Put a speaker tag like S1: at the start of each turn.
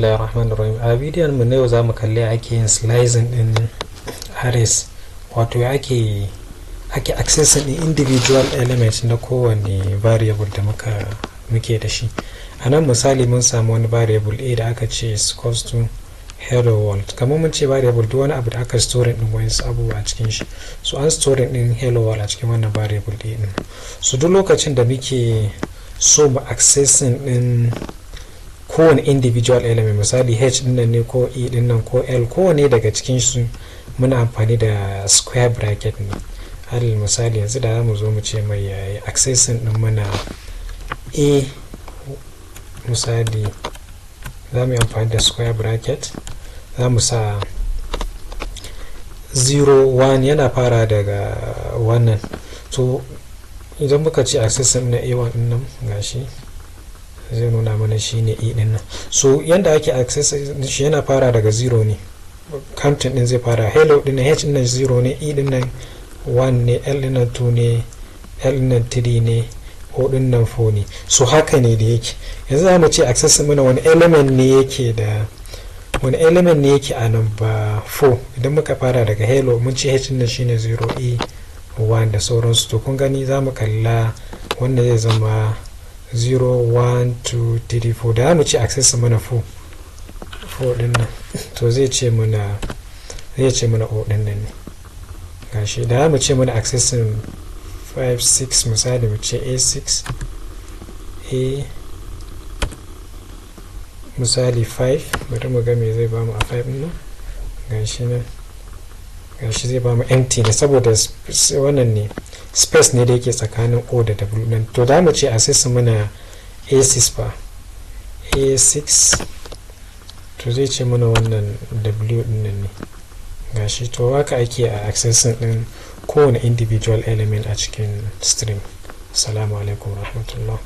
S1: Bismillahir Rahmanir Rahim. A bidiyon mu na yau za mu kalli ake yin slicing din arrays, wato ake accessing din individual element na kowane variable da muke da shi. A nan misali mun samu wani variable a da aka ce is equals to "hello world". Kamar mun ce variable, duk wani abu da aka storing din wayansu abubuwa a cikin shi. So an storing din "hello world" a cikin wannan variable a din. So duk lokacin da muke so mu accessing din kowane individual element, misali h din nan ne ko e din nan ko l, kowane daga cikin su, muna amfani da square bracket ne. Alal misali, yanzu da mu zo mu ce mai yayi accessing din mana a, misali, za mu yi amfani da square bracket, za mu sa 0 1, yana fara daga wannan. To idan muka ce accessing na a1 din nan, gashi zai nuna mana shi ne e din nan. So yanda ake access shi, yana fara daga 0 ne, counting din zai fara. Hello din, h din nan 0 ne, e din nan 1 ne, l din nan 2 ne, l din nan 3 ne, o din nan 4 ne. So haka ne da yake. Yanzu za mu ce access mana wani element ne yake da wani element ne yake a number 4. Idan muka fara daga hello, mun ce h din nan shine 0, e 1 da sauransu. To kun gani, za mu kalla wanda zai zama 0 1 2 3 4. Da mu ce access mana 4, 4 din nan, to zai ce mana o din nan ne. Gashi da mu ce mana access 5 6, misali mu ce a6, a misali 5, bari mu ga me zai bamu a 5 din nan. Gashi nan, gashi zai bamu empty ne, saboda wannan ne space ne da yake tsakanin o da w nan. To da mu ce access mana a6 fa, a6, to zai ce mana wannan w din nan ne. Gashi. To haka ake a accessing din kowane individual element a cikin string. Assalamu alaikum rahmatullah.